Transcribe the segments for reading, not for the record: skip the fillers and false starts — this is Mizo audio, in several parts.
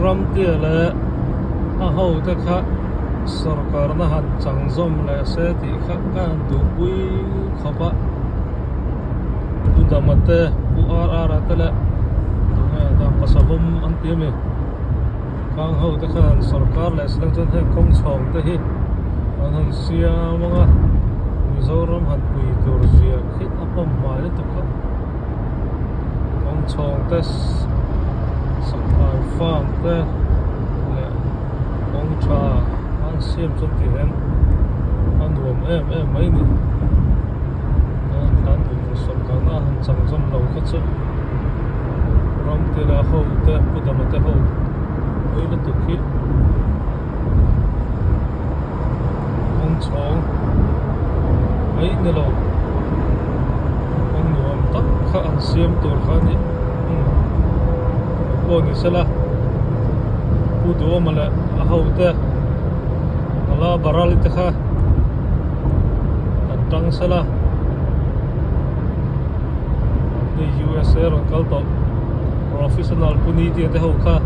Ramtia leh a ho te kha sorkarna han chang zawm leh se tih kha ka han duhpui khawp a. Pu Dama te, Pu RR-a te leh tunge dang pasavawm an ti ami khang ho te khan sorkar leh silang chuan heng kawng chhawng te hi an han siam ang a, Mizoram han pui tur zia khi a pawm hmai lutuk a, kawng chhawng te Saphai farm te leh kawng tha an siam chuan tih hian a nuam em em mai a ni. Tlan tur sawrkarna a han chang zawm lo kha chu Ramtira ho te Pu Dama te ho pui lutuk hi kawng chhawng mai ni lo kawng nuam tak kha an siam tur kha a ni umm pawh ni sela Pu Duhawma leh a ho te Nala Barali te kha. An tang sel a, an ni USA rawn kal tawh professional puni tia te ho kha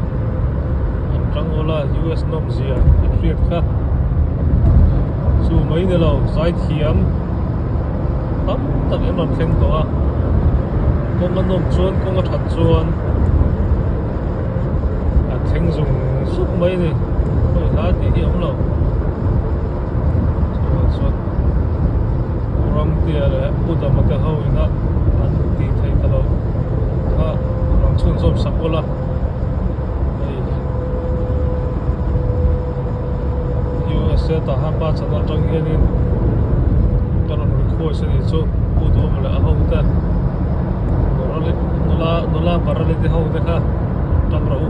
an tang awl a US nawm zia an hriat kha chu mai ni lo zaithiam tam tak an rawn thleng tawh a kawng a nawm chuan kawng a that chuan a thleng zung zung mai a ni khawi hlai tih hi a awm lo. Chuvang chuan Ramtea leh Pu Dama te ho ina an tih theih ta loh kha rawn chhunzawm sak ula hei USA tah pa channel atang hianin ka rawn request a nih chu Pu Duhawma leh a ho te nula nula barali te ho te kha tang rawh u.